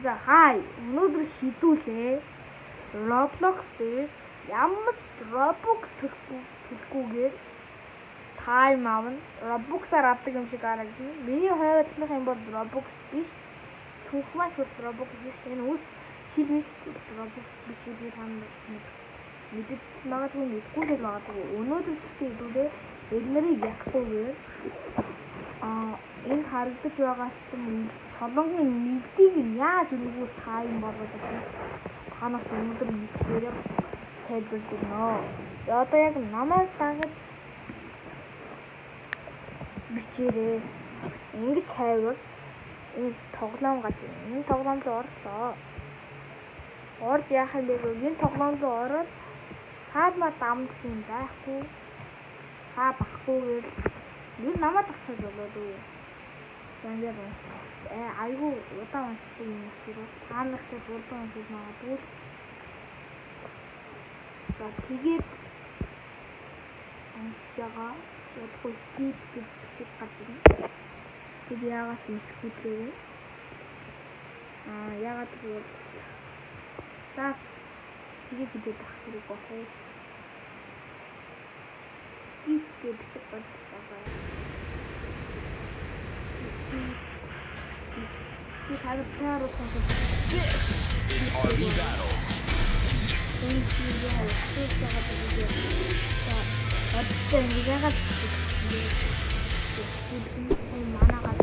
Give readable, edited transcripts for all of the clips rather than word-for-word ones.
За, хай, өнөөдөр хэдүүлээ Roblox дээр ямар ч Robux төлөхгүйгээр time авна. Robux-аар авдаг юм шиг харагдана. Миний хайрлах юм бол Robux биш. Түүх маань бол Robux биш. Энэ үс хил биш, Robux биш гэдгийг та мэдэж магадгүй, мэдгүй л магадгүй. Өнөөдөр хэдүүлээ эднэрийг яахгүйгээр энэ харагдаж байгаа солонгын нэгдийг нь яаж үнэгүй time болгож байна. Та нарт өнөөдөр мэдээрээ тайлбарлаж өгнө. Одоо яг намайг дагаж бичээрэй. Ингэж хайвал энэ тоглоом гарч ирнэ. Энэ тоглоом руу орлоо. Орж яах юм бэ гэвэл энэ тоглоом руу ороод хаалма дамдах юм байхгүй. Хаа багхгүйгээр юу намайг дагчаад болоод үү? Ингээд айгу удаан уншдаг юм шиг та нарт удаан уншиж магадгүй. За, тэгээд уншиж байгаа удахгүй skip гэж бичиг гарч ирнэ. Тэр яагаад юм skip вэ? Яагаад гэвэл за, тэгээд бид авах хэрэг байх уу? Skip гэж бичиг гарч байгаа. Би таар ухсан. This is RB Battles. Энэ чигээр ухсан байгаа гэдэг. За, одоо ингэ яагаад энэ манаагаа.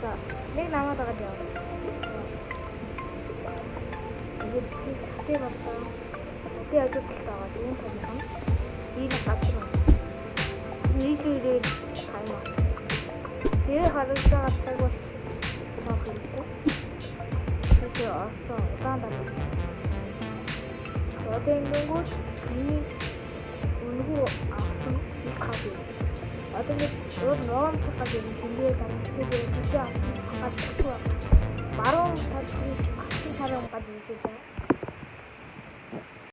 За, нэг намайг дагаад яв. Тэгээд тэ болоо. Би ажил байгаа. Энэ томхон. Энэ газар. Нийлүүлээд таймаа. Тэгээ харагдаж байгаа цаг бол тоох хэрэггүй. Тэгээ орсон удаан дараа. Одоо ингэнгүүт миний үнэгүй авсан их хад юм. Одоо ингэ өөр ноом цахаад юм тэмдээ дараа тэгээ тийшээ авсан хаад чадахгүй. Баруун талын авсан сарын гад ийшээ.